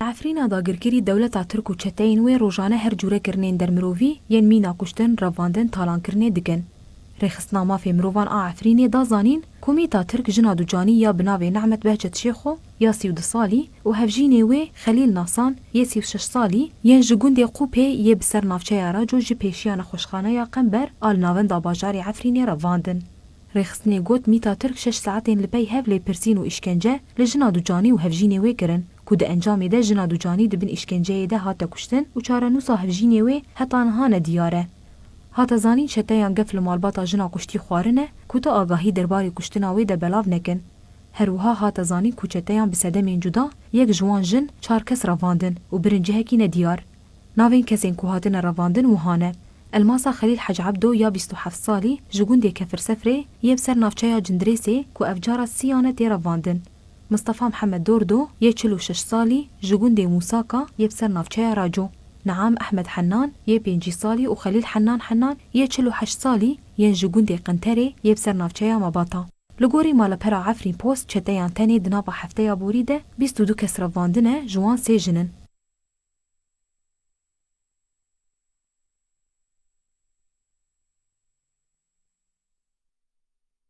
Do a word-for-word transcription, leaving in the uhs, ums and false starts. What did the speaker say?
Efrîna dagirkirî dewleta Tirk û çeteyên wê rojane her cûre kirinên dermirovî yên mîna kuştin, revandin, talankirinê dikin. Rêxistina Mafê Mirovan a Efrînê da zanîn ku mîta Tirk jina ducanî ya bi navê Nehmet Behçet Şêxo ya sî û du salî û hevjînê wê Xelîl Nasan yê sî û şeş salî yên ji gundê Qûpê yê bi ser navçeya Raco ji pêşiya nexweşxaneya Qember a li navenda bajarê Efrînê revandin. Rêxistinê got, mîta Tirk şeş saetên li pey hev lêpirsîn û îşkence li jina ducanî û hevjînê wê kirin, ku di encamê de jina ducanî di bin îşkenceyê de hate kuştin û çarenûsa hevjînê wê heta niha nediyar e. Hate zanîn, çeteyan gef li malbata jina kuştî xwarine, ku tu agahî derbarê kuştina wê de belav nekin. Her wiha hate zanîn ku çeteyan bi sedemên cuda yek ji wan jin, çar kes revandin û birin cihekî nediyar. Navên kesên ku hatine revandin wiha ne: Elmasa Xelîl Hec Ebdo ya bîst û heft salî ji gundê Kefirsefrê yê bi ser navçeya Cindirêsê ku ev cara siyan e tê revandin. Mistefa Mihemed Dordo yê çil û şeş salî ji gundê Mûsaka yê bi ser navçeya Raco. Niam Ehmed Hennan yê pêncî salî û Xelîl Hennan Hennan yê çil û heşt salî yên ji gundê Qenterê yê bi ser navçeya Mabata. Li gorî malepera Efrîn Post, çeteyan tenê di nava hefteya borî de bîst û du kes revandine, ji wan sê jin in.